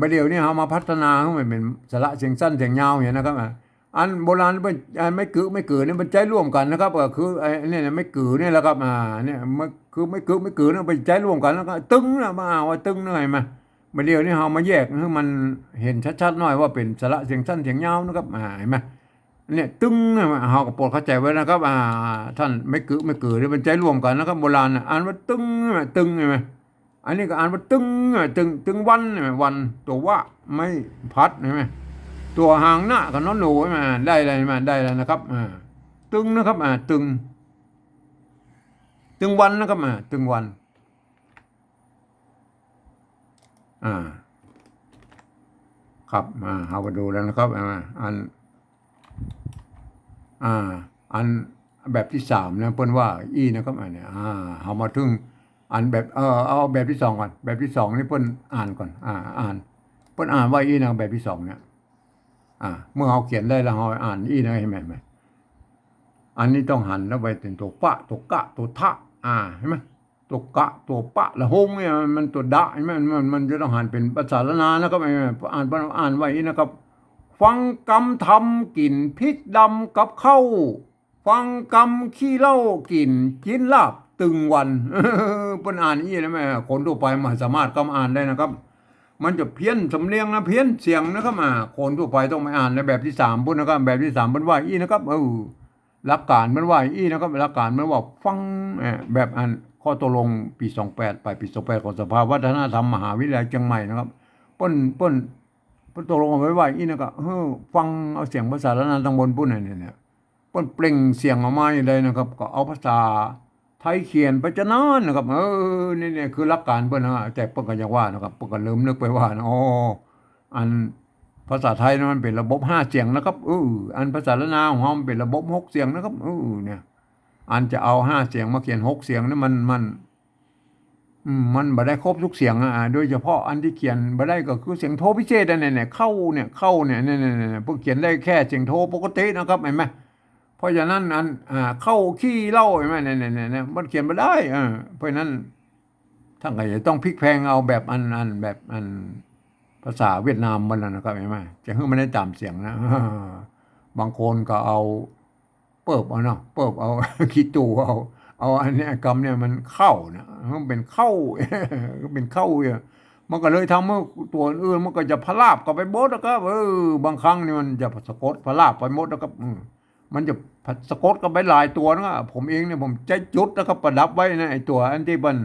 บ่าเดี่ยวนี้เฮามาพัฒนาหื้อมันเป๋นสระเสียงสั้นเสียงยาวเนี่ยนะครับ อ่า อันโบราณเปิ้น อันไม้กึ ไม้กึเนี่ยมันใจ๊ร่วมกั๋นนะครับ ก็คือไอ้เนี่ยนะ ไม้กึเนี่ยแหละครับ อ่า เนี่ย มันคือไม้กึ ไม้กึเนี่ยมันใจ๊ร่วมกั๋น แล้วก็ตึงนะ มาอ่านว่าตึงนะ หันก่อ บ่าเดี่ยวนี้เฮามาแยกหื้อมันหันชัดๆ หน้อยว่าเป๋นสระเสียงสั้นเสียงยาวนะครับ อ่า หันก่อ เนี่ย ตึงเนี่ย เฮาก็โปรดเข้าใจ๋ไว้นะครับ อ่า ท่าน ไม้กึ ไม้กึเนี่ยมันใจ๊ร่วมกั๋นนะครับ โบราณน่ะ อ่านว่าตึงเนี่ย ตึง หันก่อ อันนี้ก็อ่านว่าตึงเนี่ย ตึง ตึงวันเนี่ย วัน ตั๋ววะ ไม้พัด หันก่อ ตั๋วหางนะกับนอหนู หันก่อ ได้แล้ว หันก่อ ได้แล้วนะครับ อ่า ตึงนะครับ อ่า ตึง ตึงวันนะครับ อ่า ตึงวัน อ่า ครับ อ่า เฮามาดูแล้วนะครับ อ่า อัน อ่า อันแบบตี้สามนะ เปิ้นว่าอี้นะครับ อันเนี้ย อ่า เฮามาเถิงอันแบบ เออ เอาแบบตี้สองก่อน แบบตี้สองนี่เปิ้นอ่านก่อน อ่า อ่าน เปิ้นอ่านว่าอี้นะ แบบตี้สองเนี่ย อ่า เมื่อเฮาเขียนได้แล้ว เฮาอ่านอี้นะ หันก่อ หันก่อ อันนี้ต้องหันแล้วไปเป๋นตั๋วปะ ตั๋วกะ ตั๋วทะ อ่า หันก่อ ตั๋วกะ ตั๋วปะ ละหงเนี่ย มันตั๋วดะ หันก่อ มัน มัน มันจะต้องหันเป๋นภาษาล้านนานะครับ เออ อ่าน อ่านว่าอี้นะครับ ฟังกำธรรมกิ๋นพริกดำกับข้าว ฟังกำขี้เหล้ากิ๋นจิ๊นลาบตึงวัน เปิ้นอ่านอี้นะแม่ คนทั่วไปบ่สามารถกำอ่านได้นะครับ มันจะเพี้ยนสำเนียงนะ เพี้ยนเสียงนะครับ อ่า คนทั่วไปต้องไปอ่านในแบบตี้สามปู้นนะครับ แบบตี้สามเปิ้นว่าอี้นะครับ เออ หลักก๋านเปิ้นว่าอี้นะครับ หลักก๋านเปิ้นว่าฟัง เอ่อ แบบอันข้อตกลงปี๋สองแปด ไปปี๋สองแปดของสภาวัฒนธรรมมหาวิทยาลัยเจียงใหม่นะครับ เปิ้น เปิ้น เปิ้นตกลงเอาไว้ว่าอี้นะครับ เออ ฟังเอาเสียงภาษาล้านนาตังบนปู้นเนี่ย เนี่ย เปิ้นเปล่งเสียงออกมาอย่างใดนะครับ ก็เอาภาษาไทยเขียนไปจะนั้นนะครับ เออ นี่ นี่คือหลักก๋านเปิ้นนะ แต่เปิ้นก็ยังว่านะครับ เปิ้นก็ลืมนึกไปว่านะ อ๋อ อันภาษาไทยนะมันเป๋นระบบห้าเสียงนะครับ เออ อันภาษาล้านนาของเฮามันเป๋นระบบหกเสียงนะครับ เออ เนี่ย อันจะเอาห้าเสียงมาเขียนหกเสียงนี่มัน มัน อืม มันบ่ได้ครบทุกเสียงอะ อ่า โดยเฉพาะอันตี้เขียนบ่ได้ก็คือเสียงโทพิเศษอันเนี้ย เนี่ย เข้าเนี่ย เข้าเนี่ย เนี่ย เนี่ย เนี่ย เปิ้นเขียนได้แค่เสียงโทปกตินะครับ หันก่อ เพราะฉะนั้นอัน อ่า เข้าขี้เหล้า หันก่อ เนี่ย เนี่ย เนี่ย เนี่ย มันเขียนบ่ได้ เออ เพราะฉะนั้น ต้านก็จะต้องพลิกแพลงเอาแบบอัน อัน แบบอันภาษาเวียดนามมันน่ะนะครับ หันก่อ จะหื้อมันได้ต๋ามเสียงนะ บางคนก็เอา เปิบเอาเนาะ เปิบเอา ขี้ตั๋วเอา เอาอันเนี้ย กำเนี่ยมันเข้านะ มันเป๋นเข้า เป๋นเข้าเนี่ย มันก็เลยทำหื้อตั๋วอื่นๆ มันก็จะพลาบกั๋นไปหมดนะครับ เออ บางครั้งนี่มันจะสะกดพลาบไปหมดนะครับ อืม มันจะสะกดกั๋นไปหลายตั๋วนะครับ ผมเองเนี่ยผมใจ๊จุดนะครับ ประดับไว้นะ ไอ้ตั๋วอันตี้มัน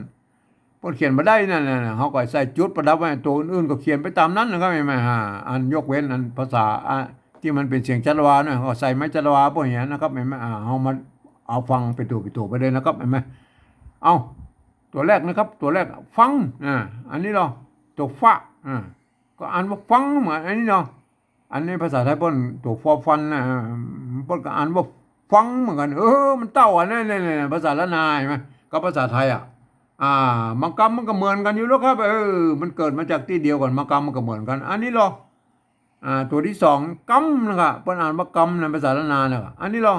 เปิ้นเขียนบ่ได้นั่นน่ะ เฮาก็ใส่จุดประดับไว้ ตั๋วอื่นๆ ก็เขียนไปต๋ามนั้นนะครับ หันก่อ อ่า อันยกเว้นอันภาษา อ่า ตี้มันเป๋นเสียงจัตวานะ เฮาก็ใส่ไม้จัตวาพวกนี้นะครับ หันก่อ อ่า เฮามาเอาฟังเป๋นตั๋วเป๋นตั๋วไปเลยนะครับ หันก่อ เอา ตั๋วแรกนะครับ ตั๋วแรก ฟัง อ่า อันนี้ลอ ตั๋วฟะ อ่า ก็อ่านว่าฟังเหมือนอันนี้ลอ อันนี้ภาษาไทยเปิ้นตั๋วฟอฟันนะ เปิ้นก็อ่านว่าฟังเหมือนกั๋น เออ มันเต้ากั๋นนะ เนี่ย เนี่ย ภาษาล้านนาหันก่อ กับภาษาไทยอะ อ่า บางกำมันก็เหมือนกั๋นอยู่แล้วครับ เออ มันเกิดมาจากตี้เดียวกั๋น บางกำมันก็เหมือนกั๋น อันนี้ลอ อ่า ตั๋วตี้สอง กำนะครับ เปิ้นอ่านว่ากำนะ ภาษาล้านนานะครับ อันนี้ลอ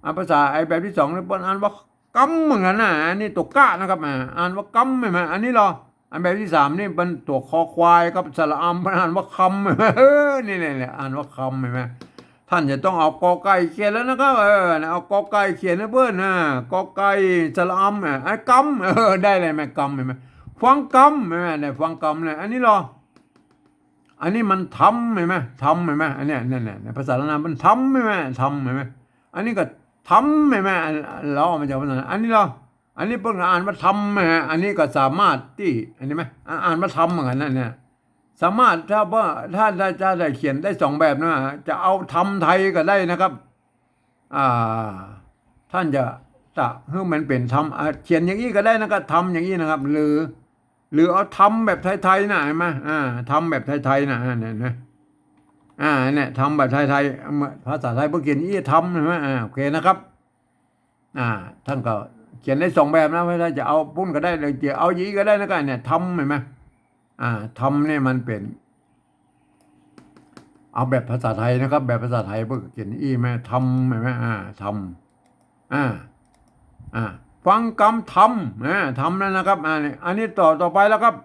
อ่า ภาษาไอ้แบบตี้สองนี่เปิ้นอ่านว่ากำเหมือนกั๋นนะ อันนี้ตั๋วกะนะครับ อ่า อ่านว่ากำหันก่อ อันนี้ลอ อันแบบตี้สามนี่เปิ้นตั๋วคอควายกับสระอำ เปิ้นอ่านว่าคำ เออ นี่แหละ อ่านว่าคำหันก่อ ท่านจะต้องเอากอไก่เขียนแล้วนะครับ เออ เอากอไก่เขียนหื้อเปิ้นนะ กอไก่ สระอำ อ่ะ ไอ้กำ เออ ได้เลยหันก่อ กำหันก่อ ฟังกำหันก่อ เนี่ย ฟังกำเนี่ย อันนี้ลอ อันนี้มันทำหันก่อ ทำหันก่อ อันเนี้ย นั่นแหละ ภาษาล้านนามันทำหันก่อ ทำหันก่อ อันนี้ก็ทำหันก่อ อัน ลอมาจากภาษา อันนี้ลอ อันนี้เปิ้นก็อ่านว่าทำหันก่อ อันนี้ก็สามารถตี้ อันนี้ไหม อ่า อ่านว่าทำเหมือนกั๋นนะเนี่ย สามารถ ถ้าว่า ถ้า ถ้า ถ้าได้เขียนได้สองแบบนะ จะเอาทำไทยก็ได้นะครับ อ่า ท่านจะ จะหื้อมันเป๋นทำ อ่า เขียนอย่างอี้ก็ได้นะครับ ทำอย่างอี้นะครับ หรือ หรือเอาทำแบบไทยๆ นะ หันก่อ อ่า ทำแบบไทยๆ นะ อ่า เนี่ยนะ อ่า เนี่ย ทำแบบไทยๆ เหมือนภาษาไทยเปิ้นเขียนอี้ ทำหันก่อ อ่า โอเคนะครับ อ่า ท่านก็เขียนได้สองแบบนะ ถ้าจะเอาปุ้นก็ได้ หรือจะเอาอย่างอี้ก็ได้นะครับ เนี่ย ทำหันก่อ อ่า ทำเนี่ยมันเป๋น เอาแบบภาษาไทยนะครับ แบบภาษาไทยเปิ้นก็เขียนอี้หันก่อ ทำหันก่อ อ่า ทำ อ่า อ่า ฟังกำทำ อ่า ทำนั่นนะครับ อ่า นี่ อันนี้ต่อ ต่อไปแล้วครับ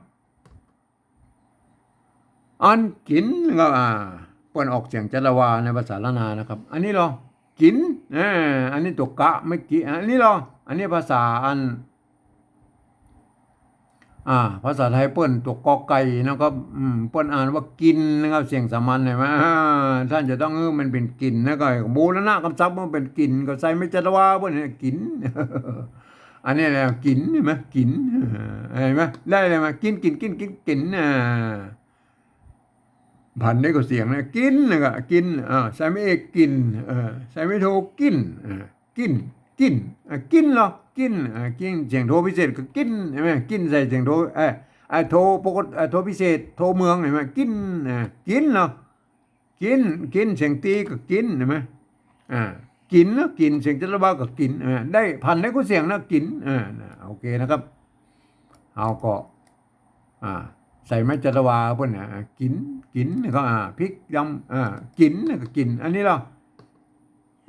อันกิ๋นนะครับ อ่า เปิ้นออกเสียงจัตวาในภาษาล้านนานะครับ อันนี้ลอ กิ๋น อ่า อันนี้ตั๋วกะเมื่อกี้ อันนี้ลอ อันนี้ภาษาอัน อ่า ภาษาไทยเปิ้นตั๋วกอไก่นะครับ อืม เปิ้นอ่านว่ากิ๋นนะครับ เสียงสามัญหันก่อ อ่า ท่านจะต้องหื้อมันเป๋นกิ๋นนะ ก็บูรณะกำศัพท์มันเป๋นกิ๋น ก็ใส่ไม้จัตวาเปิ้นเนี่ย กิ๋น อันนี้แหละ กิ๋นหันก่อ กิ๋น เออ หันก่อ ได้เลยหันก่อ กิ๋น กิ๋น กิ๋น กิ๋น กิ๋น อ่า ผันได้ก็เสียงนะ กิ๋นนะครับ กิ๋น อ่า ใส่ไม้เอก กิ๋น เออ ใส่ไม้โท กิ๋น เออ กิ๋น กิ๋น อ่า กิ๋นลอ กิ๋น อ่า กิ๋น เสียงโทพิเศษก็กิ๋น หันก่อ กิ๋นใส่เสียงโท เอ่อ ไอ้โทปกติ ไอ้โทพิเศษ โทเมืองหันก่อ กิ๋น อ่า กิ๋นลอ กิ๋น กิ๋น เสียงตีก็กิ๋น หันก่อ อ่า กิ๋นลอ กิ๋น เสียงจัตวาก็กิ๋น อ่า ได้ผันได้ก็เสียงนะ กิ๋น อ่า นะ โอเคนะครับ เฮาก็ อ่า ใส่ไม้จัตวาเปิ้นนะ อ่า กิ๋น กิ๋น ก็ อ่า พริกดำ อ่า กิ๋นก็กิ๋น อันนี้ลอ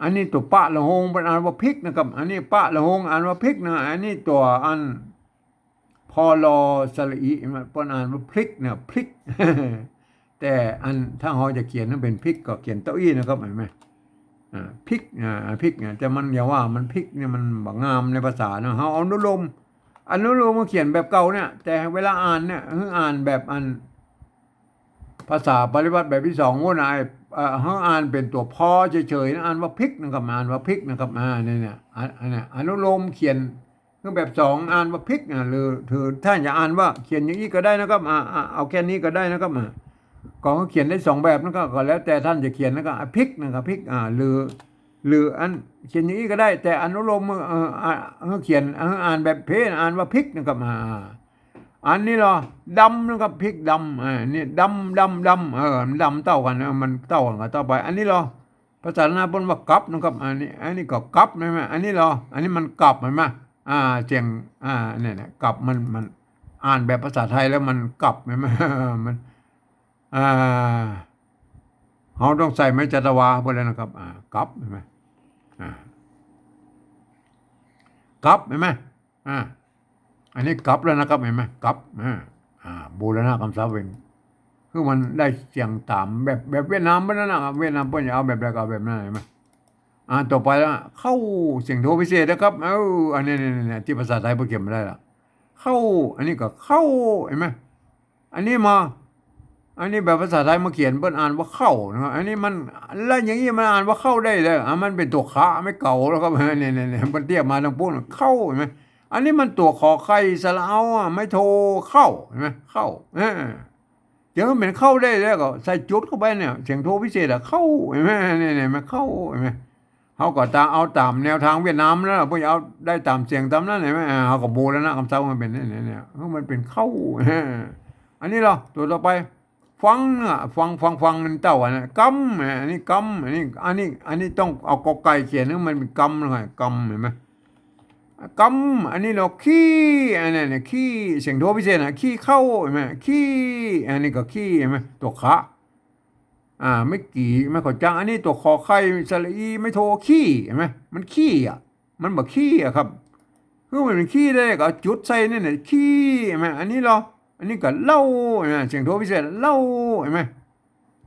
อันนี้ตั๋วปะละโฮง เปิ้นอ่านว่าพริกนะครับ อันนี้ปะละโฮง อ่านว่าพริกนะ อันนี้ตั๋วอัน พอลอสระอิ เปิ้นอ่านว่าพริกนะ พริก แต่อัน ถ้าเฮาจะเขียนหื้อเป๋นพริก ก็เขียนเต้าอี้นะครับ หันก่อ อ่า พริก อ่า พริกเนี่ย แต่มันอย่าว่ามันพริกเนี่ย มันบ่งามในภาษาเนาะ เฮาอนุโลม อนุโลมมาเขียนแบบเก่าเนี่ย แต่เวลาอ่านเนี่ย หื้ออ่านแบบอัน ภาษาปริวรรตแบบตี้สองโว้ยนะ ไอ้ เอ่อ หื้ออ่านเป๋นตั๋วพอเฉยๆ นะ อ่านว่าพริกนะครับ อ่านว่าพริกนะครับ อ่า เนี่ย เนี่ย อัน อันเนี้ย อนุโลมเขียน คือแบบสองอ่านว่าพริกนะ หรือ หรือท่านจะอ่านว่าเขียนอย่างอี้ก็ได้นะครับ อ่า อ่า เอาแค่นี้ก็ได้นะครับ อ่า ก็เขียนได้สองแบบนะครับ ก็แล้วแต่ท่านจะเขียนนะครับ อ่า พริกนะครับ พริก อ่า หรือ หรืออันเขียนอย่างอี้ก็ได้ แต่อนุโลม เอ่อ อ่า เขียน อ่า อ่านแบบเพน อ่านว่าพริกนะครับ อ่า อันนี้ลอ ดำนะครับ พริกดำ อ่า นี่ดำ ดำ ดำ เออ มันดำเต้ากั๋นนะ มันเต้ากั๋นกับเต้าไป อันนี้ลอ ภาษาล้านนาเปิ้นว่ากับนะครับ อันนี้ อันนี้ก็กับหันก่อ อันนี้ลอ อันนี้มันกับหันก่อ อ่า เสียง อ่า เนี่ย เนี่ย กับมัน มันอ่านแบบภาษาไทยแล้วมันกับหันก่อ มัน อ่า เฮาต้องใส่ไม้จัตวาเปิ้นแล้วนะครับ อ่า กับหันก่อ อ่า กับหันก่อ อ่า อันนี้กับแล้วนะครับ หันก่อ กับ อ่า อ่า บูรณะกำศัพท์เป๋น คือมันได้เสียงต๋ามแบบ แบบเวียดนามเปิ้นนั่นนะครับ เวียดนามเปิ้นจะเอาแบบใดก็เอาแบบนั้น หันก่อ อ่า ต่อไปแล้ว เข้า เสียงโทพิเศษนะครับ เออ อันนี้ นี่ นี่ นี่ ตี้ภาษาไทยเปิ้นเขียนบ่ได้ละ เข้า อันนี้ก็เข้า หันก่อ อันนี้มา อันนี้แบบภาษาไทยมาเขียน เปิ้นอ่านว่าเข้านะครับ อันนี้มัน แล้วอย่างนี้มันอ่านว่าเข้าได้เลย อ่ะ มันเป๋นตั๋วขะไม่เก๋าแล้วครับ เนี่ย เนี่ย เนี่ย เปิ้นเตียบมาตางปู๊น เข้า หันก่อ อันนี้มันตั๋วขอไข่สระเอาอ่ะ ไม่โท เข้า หันก่อ เข้า เออ จะหื้อเป๋นเข้าได้แล้วก็ใส่จุดเข้าไปเนี่ย เสียงโทพิเศษอ่ะ เข้า หันก่อ เนี่ย เนี่ย มันเข้า หันก่อ เฮาก็ต๋าม เอาต๋ามแนวตางเวียดนามนั่นแหละ เปิ้นเอาได้ต๋ามเสียงต๋ามนั้น หันก่อ อ่า เฮาก็บูรณะกำศัพท์มันเป๋นเนี่ย เนี่ย เนี่ย เออ มันเป๋นเข้า อันนี้เหรอ ตั๋วต่อไป ฟังเนี่ย ฟัง ฟัง ฟัง มันเต้าอันนั้น กำ อันนี้กำ อันนี้ อันนี้ อันนี้ต้องเอากอไก่เขียน หื้อมันเป๋นกำ หันก่อ กำ หันก่อ กำ อันนี้เหรอ ขี้ อันนี้เนี่ย ขี้ เสียงโทพิเศษนะ ขี้เข้า หันก่อ ขี้ อันนี้ก็ขี้ หันก่อ ตั๋วขะ อ่า ไม่กี่ ไม่ขอจัง อันนี้ตั๋วขอไข่สระอีไม่โท ขี้ หันก่อ มันขี้อ่ะ มันบ่ขี้อ่ะครับ หื้อมันเป๋นขี้ได้ก็เอาจุดใส่นี่เนี่ย ขี้ หันก่อ อันนี้เหรอ อันนี้ก็เหล้า หันก่อ เสียงโทพิเศษ เหล้า หันก่อ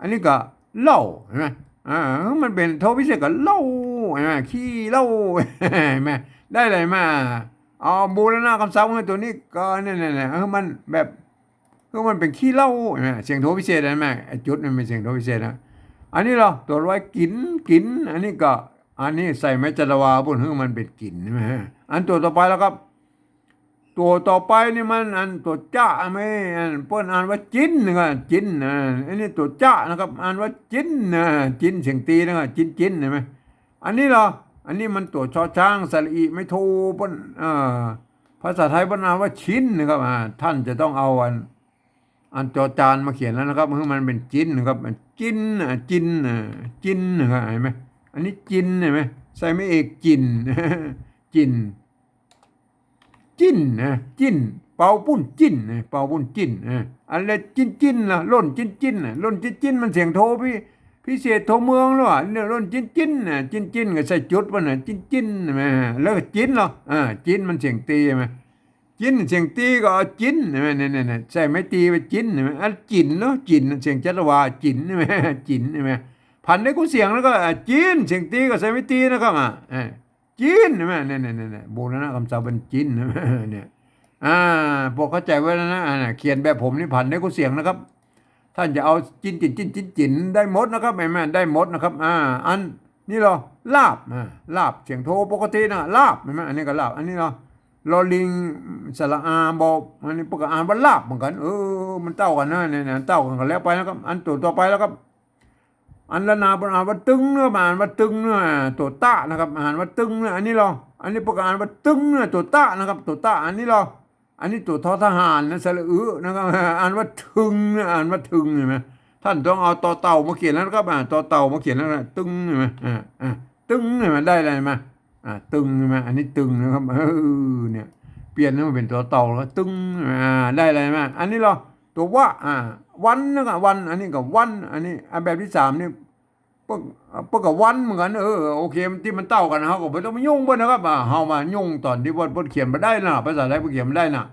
อันนี้ก็เหล้า หันก่อ อ่า หื้อมันเป๋นโทพิเศษก็เหล้า หันก่อ ขี้เหล้า หันก่อ ได้เลยมา เอาบูรณะกำศัพท์หื้อตั๋วนี้ก็เนี่ย เนี่ย เนี่ย หื้อมันแบบ หื้อมันเป๋นขี้เหล้า หันก่อ เสียงโทพิเศษ หันก่อ ไอ้จุดนี่มันเป๋นเสียงโทพิเศษนะ อันนี้เหรอ ตั๋วร้อยกิ๋น กิ๋น อันนี้ก็ อันนี้ใส่ไม้จัตวาปู๊น หื้อมันเป๋นกิ๋น หันก่อ อันตั๋วต่อไปแล้วครับ ตั๋วต่อไปนี่มันอันตั๋วจะไม่ อันเปิ้นอ่านว่าจิ๋นนะครับ จิ๋น อ่า อันนี้ตั๋วจะนะครับ อ่านว่าจิ๋น อ่า จิ๋น เสียงตี๋นะครับ จิ๋น จิ๋น หันก่อ อันนี้เหรอ อันนี้มันตั๋วชอช้างสระอีไม่โท เปิ้น อ่า ภาษาไทยเปิ้นอ่านว่าชิ้นนะครับ อ่า ท่านจะต้องเอาอัน อันจอจานมาเขียนแล้วนะครับ หื้อมันเป๋นจิ๋นนะครับ จิ๋น อ่า จิ๋น อ่า จิ๋นนะครับ หันก่อ อันนี้จิ๋น หันก่อ ใส่ไม้เอก จิ๋น จิ๋น จิ๋นนะ จิ๋น เปาปุ้นจิ๋นนะ เปาปุ้นจิ๋นนะ อันละจิ๋นจิ๋นนะ ล่นจิ๋นจิ๋นนะ ล่นจิ๋นจิ๋น มันเสียงโทพิ พิเศษโทเมืองแล้วอ่ะ เนี่ย ล่นจิ๋นจิ๋นนะ จิ๋นจิ๋นก็ใส่จุดปู๊นนะ จิ๋นจิ๋น หันก่อ แล้วก็จิ๋นเหรอ อ่า จิ๋นมันเสียงตี๋ หันก่อ จิ๋น เสียงตี๋ก็เอาจิ๋น หันก่อ เนี่ย เนี่ย เนี่ย ใส่ไม้ตี๋ไปจิ๋น หันก่อ อันจิ๋นเนาะ จิ๋น เสียงจัตวา จิ๋น หันก่อ จิ๋น หันก่อ ผันได้กู้เสียงแล้วก็ อ่า จิ๋น เสียงตี๋ก็ใส่ไม้ตี๋นะครับ อ่า เออ จิ๋น หันก่อ เนี่ย เนี่ย เนี่ย เนี่ย บูรณะกำศัพท์เป๋นจิ๋น หันก่อ เนี่ย อ่า พวกเข้าใจ๋ไว้แล้วนะ อ่า เขียนแบบผมนี่ผันได้กู้เสียงนะครับ ท่านจะเอาจิ๋น จิ๋น จิ๋น จิ๋น จิ๋น ได้หมดนะครับ หันก่อ ได้หมดนะครับ อ่า อันนี้เหรอ ลาบ อ่า ลาบ เสียงโทปกตินะ ลาบ หันก่อ อันนี้ก็ลาบ อันนี้เหรอ ลอลิง สระอา บอ อันนี้เปิ้นก็อ่านว่าลาบเหมือนกั๋น เออ มันเต้ากั๋นนะ เนี่ย เนี่ย เต้ากั๋นก็แล้วไปนะครับ อันตั๋วต่อไปแล้วครับ อันละนาเปิ้นอ่านว่าตึงเนาะ อ่านว่าตึงเนาะ ตั๋วตะนะครับ อ่านว่าตึงเนาะ อันนี้เหรอ อันนี้เปิ้นก็อ่านว่าตึงเนาะ ตั๋วตะนะครับ ตั๋วตะ อันนี้เหรอ อันนี้ตั๋วทอทหารนะ สระอึนะครับ อ่านว่าถึงนะ อ่านว่าถึง หันก่อ ท่านต้องเอาตอเต่ามาเขียนแล้วนะครับ อ่า ตอเต่ามาเขียนแล้วนะ ตึง หันก่อ อ่า อ่า ตึง หันก่อ ได้เลยมา อ่า ตึง หันก่อ อันนี้ตึงนะครับ เออ เนี่ย เปลี่ยนให้มันเป๋นตอเต่าแล้ว ตึง อ่า ได้เลยมา อันนี้เหรอ ตั๋ววะ อ่า วันนะครับ วัน อันนี้ก็วัน อันนี้ อ่า แบบตี้สามนี่ เปิ้น เปิ้นก็วันเหมือนกั๋น เออ โอเค ตี้มันเต้ากั๋น เฮาก็บ่ต้องมายุ่งเปิ้นนะครับ อ่า เฮามายุ่งต๋อนตี้เปิ้น เปิ้นเขียนบ่ได้นะ ภาษาไทยเปิ้นเขียนบ่ได้นะ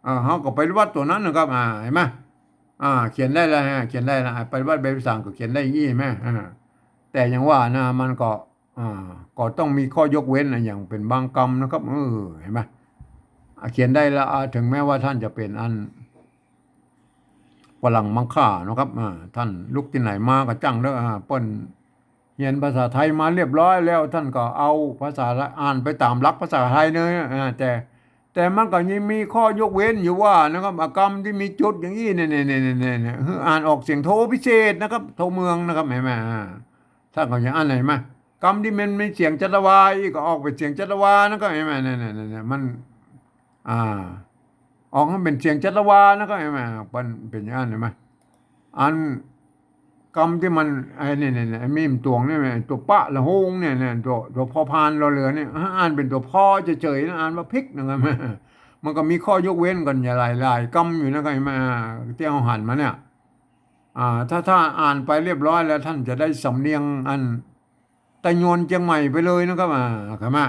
อ่า เฮาก็ไปวัดตั๋วนั้นนะครับ อ่า หันก่อ อ่า เขียนได้แล้วฮะ เขียนได้แล้ว อ่า ไปวัดใบสั่งก็เขียนได้อี้ หันก่อ อ่า แต่อย่างว่านะ มันก็ อ่า ก็ต้องมีข้อยกเว้นนะ อย่างเป๋นบางกำนะครับ เออ หันก่อ อ่า เขียนได้แล้ว อ่า เถิงแม้ว่าท่านจะเป๋นอัน ฝรั่งมังค่านะครับ อ่า ท่านลุกตี้ไหนมาก็จ้างเต๊อะ อ่า เปิ้นเฮียนภาษาไทยมาเรียบร้อยแล้ว ท่านก็เอาภาษา อ่านไปต๋ามหลักภาษาไทยเนาะ อ่า แต่ แต่มันก็ยังมีข้อยกเว้นอยู่ว่านะครับ อ่า กำตี้มีจุดอย่างอี้เนี่ย เนี่ย เนี่ย เนี่ย เนี่ย หื้ออ่านออกเสียงโทพิเศษนะครับ โทเมืองนะครับ หันก่อ อ่า ท่านก็จะอ่าน หันก่อ กำตี้มันมีเสียงจัตวาอี้ก็ออกเป๋นเสียงจัตวานะครับ หันก่อ เนี่ย เนี่ย เนี่ย เนี่ย มัน อ่า ออกหื้อเป๋นเสียงจัตวานะครับ หันก่อ มันเป๋นอย่างนั้น หันก่อ อันกำตี้มัน ไอ้นี่ นี่ นี่ ไอ้มีมตวงนี่ ตั๋วปะละโฮงเนี่ย เนี่ย ตั๋ว ตั๋วพอพานรอเรือเนี่ย อ่านเป๋นตั๋วพอเฉยๆ นะ อ่านว่าพริกนะครับ มันก็มีข้อยกเว้นกั๋นหลายๆ กำอยู่นะครับ หันก่อ ตี้เฮาหันมาเนี่ย อ่า ถ้า ถ้าอ่านไปเรียบร้อยแล้ว ท่านจะได้สำเนียงอัน ไตยวนเจียงใหม่ไปเลยนะครับ อ่า ครับมา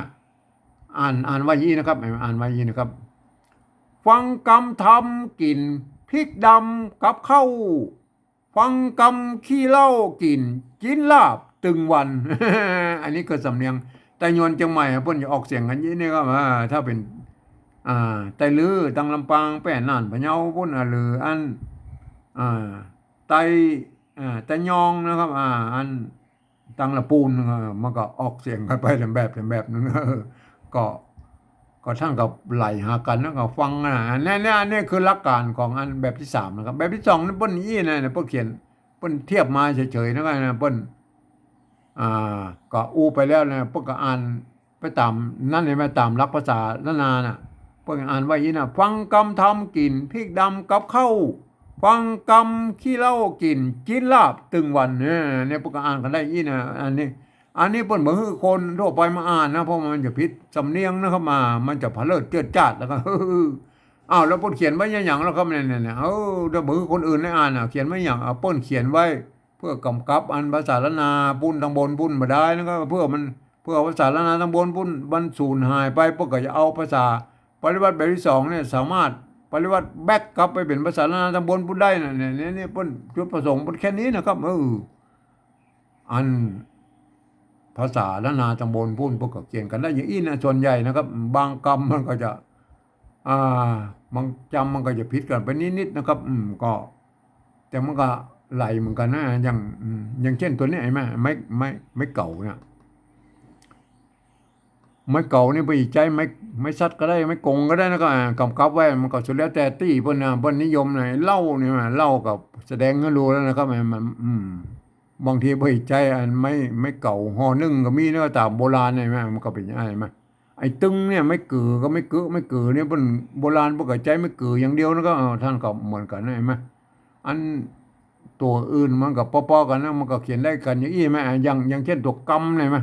อ่าน อ่านว่าอี้นะครับ อ่านว่าอี้นะครับ ฟังกำทำกิ๋นพริกดำกับข้าว ฟังกำขี้เหล้ากิ๋น กิ๋นลาบตึงวัน อันนี้ก็สำเนียงไตยวนเจียงใหม่ เปิ้นจะออกเสียงกั๋นอี้นี่ครับ อ่า ถ้าเป๋น อ่า ไตลื้อ ตังลำปาง แป้ น่าน พะเยา ปู๊น อ่า หรืออัน อ่า ไต อ่า ไตยองนะครับ อ่า อันตังละปูน เออ มันก็ออกเสียงกั๋นไปแหลมแบบแหลมแบบนึ่ง เออ ก็ ก็ต้านก็ไหลหากั๋นแล้วก็ฟังนะ อันนี้ เนี่ย อันนี้คือหลักการของอันแบบตี้สามนะครับ แบบตี้สองนี่เปิ้นอี้นะ เปิ้นเขียน เปิ้นเทียบมาเฉยๆ นะ ก็นะ เปิ้น อ่า ก็อู้ไปแล้วนะ เปิ้นก็อ่านไปต๋ามนั้นเลย มาต๋ามหลักภาษาล้านนาน่ะ เปิ้นอ่านว่าอี้นะ ฟังกำธรรมกิ๋นพริกดำกับข้าว ฟังกำขี้เหล้ากิ๋นจิ๊ดลาบตึงวัน เนี่ย เนี่ย เปิ้นก็อ่านกั๋นได้อี้นะ อันนี้ อันนี้เปิ้นบ่หื้อคนทั่วไปมาอ่านนะ เพราะมันจะผิดสำเนียงนะครับ มา มันจะเผลอเจิดจ้าดแล้วก็ อ้าว แล้วเปิ้นเขียนไว้หยังแล้วครับเนี่ย เนี่ย เนี่ย เออ เดี๋ยวบ่หื้อคนอื่นได้อ่านน่ะ เขียนไว้หยัง เอา เปิ้นเขียนไว้ เพื่อกำกับอันภาษาล้านนาปู้นตังบนปู้นบ่ได้นะ ก็เพื่อมัน เพื่อภาษาล้านนาตังบนปู้นมันสูญหายไป เปิ้นก็จะเอาภาษาปริวรรตแบบตี้สองเนี่ย สามารถปริวรรตแบ็กกลับไปเป๋นภาษาล้านนาตังบนปู้นได้นะ เนี่ย เนี่ย เนี่ย เปิ้นจุดประสงค์เปิ้นแค่นี้นะครับ เออ อันภาษาล้านนาตังบนปู้น เปิ้นก็เขียนกั๋นได้อย่างอี้นะ ส่วนใหญ่นะครับ บางกำมันก็จะ อ่า บางจำมันก็จะผิดกั๋นไปนิดๆ นะครับ อืม ก็ แต่มันก็ไหลเหมือนกั๋นนะ อย่าง อืม อย่างเช่นตั๋วนี้ หันก่อ ไม้ ไม้ ไม้เก๋าเนี่ย ไม้เก๋านี่ไปใจ๊ไม้ ไม้สักก็ได้ ไม้กงก็ได้นะ ก็ อ่า กำกับไว้ มันก็สุดแล้วแต่ตี้เปิ้นนะ เปิ้นนิยมนะ เหล้านี่นะ เหล้าก็แสดงหื้อฮู้แล้วนะครับ มัน มัน อืม บางทีไปใจ๊อันไม้ ไม้เก๋า ฮอนึ่งก็มีนะ ต๋ามโบราณเนี่ยนะ มันก็เป๋นอย่างนั้นนะ ไอ้ตึงเนี่ย ไม้เก๋อกับไม้เก๋อ ไม้เก๋อเนี่ยเปิ้น โบราณเปิ้นก็ใจ๊ไม้เก๋ออย่างเดียวนะ ก็ เออ ต้านก็เหมือนกั๋นนะ หันก่อ อันตั๋วอื่นมันก็ปอๆ กั๋นนะ มันก็เขียนได้กั๋นอย่างอี้แหม อย่าง อย่างเช่นตั๋วกำเนี่ยแหม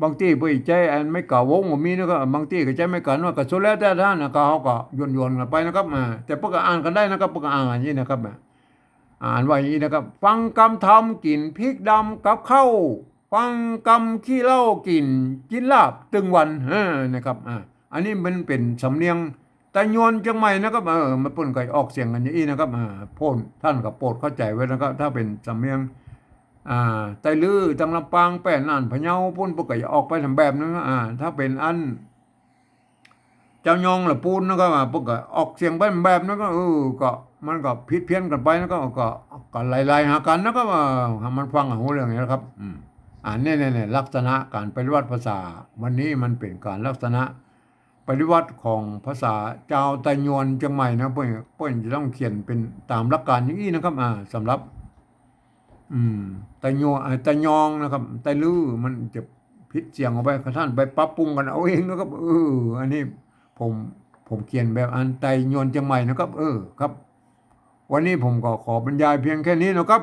บางตี้ไปใจ๊อันไม้เก๋าวงก็มีนะ ก็บางตี้ก็ใจ๊ไม้เก๋าน้อย ก็สุดแล้วแต่ต้านนะ ก็เฮาก็หยวนๆ กั๋นไปนะครับ อ่า แต่เปิ้นก็อ่านกั๋นได้นะครับ เปิ้นก็อ่านอย่างอี้นะครับ อ่า อ่านว่าอย่างอี้นะครับ ฟังกำธรรมกิ๋นพริกดำกับข้าว ฟังกำขี้เหล้ากิ๋นจิ๊ดลาบตึงวัน เออ นะครับ อ่า อันนี้มันเป๋นสำเนียงไตยวนเจียงใหม่นะครับ เออ มันเปิ้นก็ออกเสียงกั๋นอย่างอี้นะครับ อ่า โปรด ต้านก็โปรดเข้าใจ๋ไว้นะครับ ถ้าเป๋นสำเนียง อ่า ไตลื้อ ตังลำปาง แป้ น่าน พะเยาปู้น เปิ้นก็จะออกไปต๋ามแบบนึ่ง อ่า ถ้าเป๋นอัน เจ้ายองละปูนนะครับ อ่า เปิ้นก็ออกเสียงไปแบบนั้นก็ เออ ก็มันก็ผิดเพี้ยนกั๋นไปนะ ก็ ก็ ก็ไหลๆ หากั๋นนะครับ เออ มันฟังหูเรื่องนี้นะครับ อืม อ่า เนี่ย เนี่ย เนี่ย ลักษณะก๋านปริวรรตภาษา วันนี้มันเป๋นก๋านลักษณะปริวรรตของภาษาจาวไตยวนเจียงใหม่นะ เปิ้น เปิ้นจะต้องเขียนเป๋นต๋ามหลักก๋านอย่างอี้นะครับ อ่า สำหรับ อืม ไตยวน อ่า ไตยองนะครับ ไตลื้อ มันจะผิดเสียงออกไป ต้านไปปรับปรุงกั๋นเอาเองนะครับ เออ อันนี้ผม ผมเขียนแบบอันไตยวนเจียงใหม่นะครับ เออ ครับ วันนี้ผมก็ขอบรรยายเพียงแค่นี้นะครับ